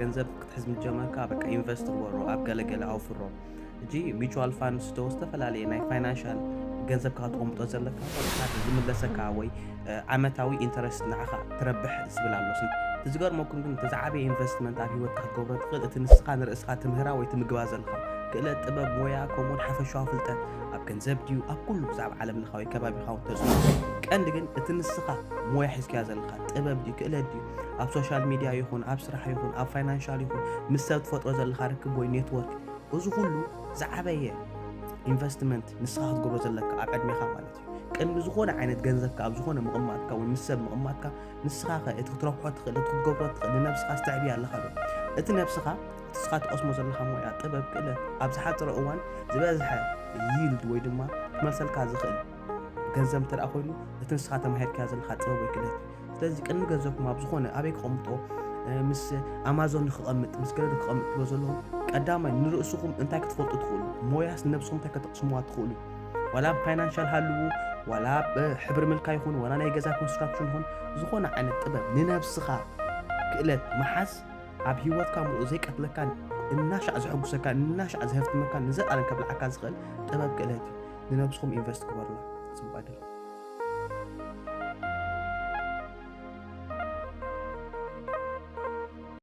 ገንዘብ ክትሕዝ ምጀመርካ በቃ ኢንቨስት ግበሮ፣ ኣብ ገለገለ ኣውፍሮ። እጂ ሚቹዋል ፋንድስ ዶ ዝተፈላለየ ናይ ፋይናንሻል ገንዘብካ ክትቆምጦ ዘለካ ዝምለሰካ ወይ ዓመታዊ ኢንተረስት ንዓኻ ትረብሕ ዝብል ኣሎ። እቲ ዝገርመኩም ግን እቲ ዝዓበየ ኢንቨስትመንት ኣብ ህይወትካ ክትገብሮ ትኽእል እቲ ንስኻ ንርእስኻ ትምህራ ወይ ትምግባ ዘለኻ ክእለት፣ ጥበብ፣ ሞያ፣ ከምኡውን ሓፈሻዊ ፍልጠት ኣብ ገንዘብ ድዩ ኣብ ኩሉ ብዛዕባ ዓለም ለኻዊ ከባቢኻ እውን ተፅዕኖ። ቀንዲ ግን እቲ ንስኻ ሞያ ሒዝካዮ ዘለኻ ጥበብ ድዩ ክእለት ድዩ ኣብ ሶሻል ሚድያ ይኹን ኣብ ስራሕ ይኹን ኣብ ፋይናንሻል ይኹን ምስ ሰብ ትፈጥሮ ዘለኻ ርክብ ወይ ኔትወርክ፣ እዚ ኩሉ ዝዓበየ ኢንቨስትመንት ንስኻ ክትገብሮ ዘለካ ኣብ ዕድሜኻ ማለት እዩ። ቅድሚ ዝኾነ ዓይነት ገንዘብካ ኣብ ዝኾነ ምቕማጥካ ወይ ምስ ሰብ ምቕማጥካ ንስኻ ኸ እቲ ክትረብሖ ትኽእል እቲ ክትገብሮ ትኽእል ንነብስኻ ዝተዕብያ ኣለኻ ዶ? እቲ ነብስኻ እቲ ንስኻ ትቐስሞ ዘለኻ ሞያ ጥበብ ክእለት ኣብ ዝሓፀረ እዋን ዝበዝሐ ይልድ ወይ ድማ ክመልሰልካ ዝኽእል ገንዘብ እንተ ደኣ ኮይኑ እቲ ንስኻ ተማሂርካዮ ዘለኻ ጥበብ ወይ ክእለት እዩ። ስለዚ ቅድሚ ገንዘብኩም ኣብ ዝኾነ ኣበይ ክቐምጦ ምስ ኣማዞን ክቐምጥ ምስ ገለ ክቐምጥ ትብሎ ዘለኹም ቀዳማይ ንርእስኹም እንታይ ክትፈልጡ ትኽእሉ ሞያስ ንነብስኹም እንታይ ከተቕስሙዋ ትኽእሉ ዋላ ብ ፋይናንሻል ሃልዉ ዋላ ብ ሕብሪ ምልካ ይኹን ዋላ ናይ ገዛ ኮንስትራክሽን ይኹን ዝኾነ ዓይነት ጥበብ ንነብስኻ ክእለት ምሓዝ ኣብ ህይወትካ ምሉእ ዘይቀትለካን እናሻዕ ዘሐጉሰካን እናሻዕ ዘህፍትመካን ንዘለኣለም ከብልዓካ ዝኽእል ጥበብ ክእለት እዩ። ንነብስኹም ኢንቨስት ግበሩላ። ጽቡቕ ዕድል።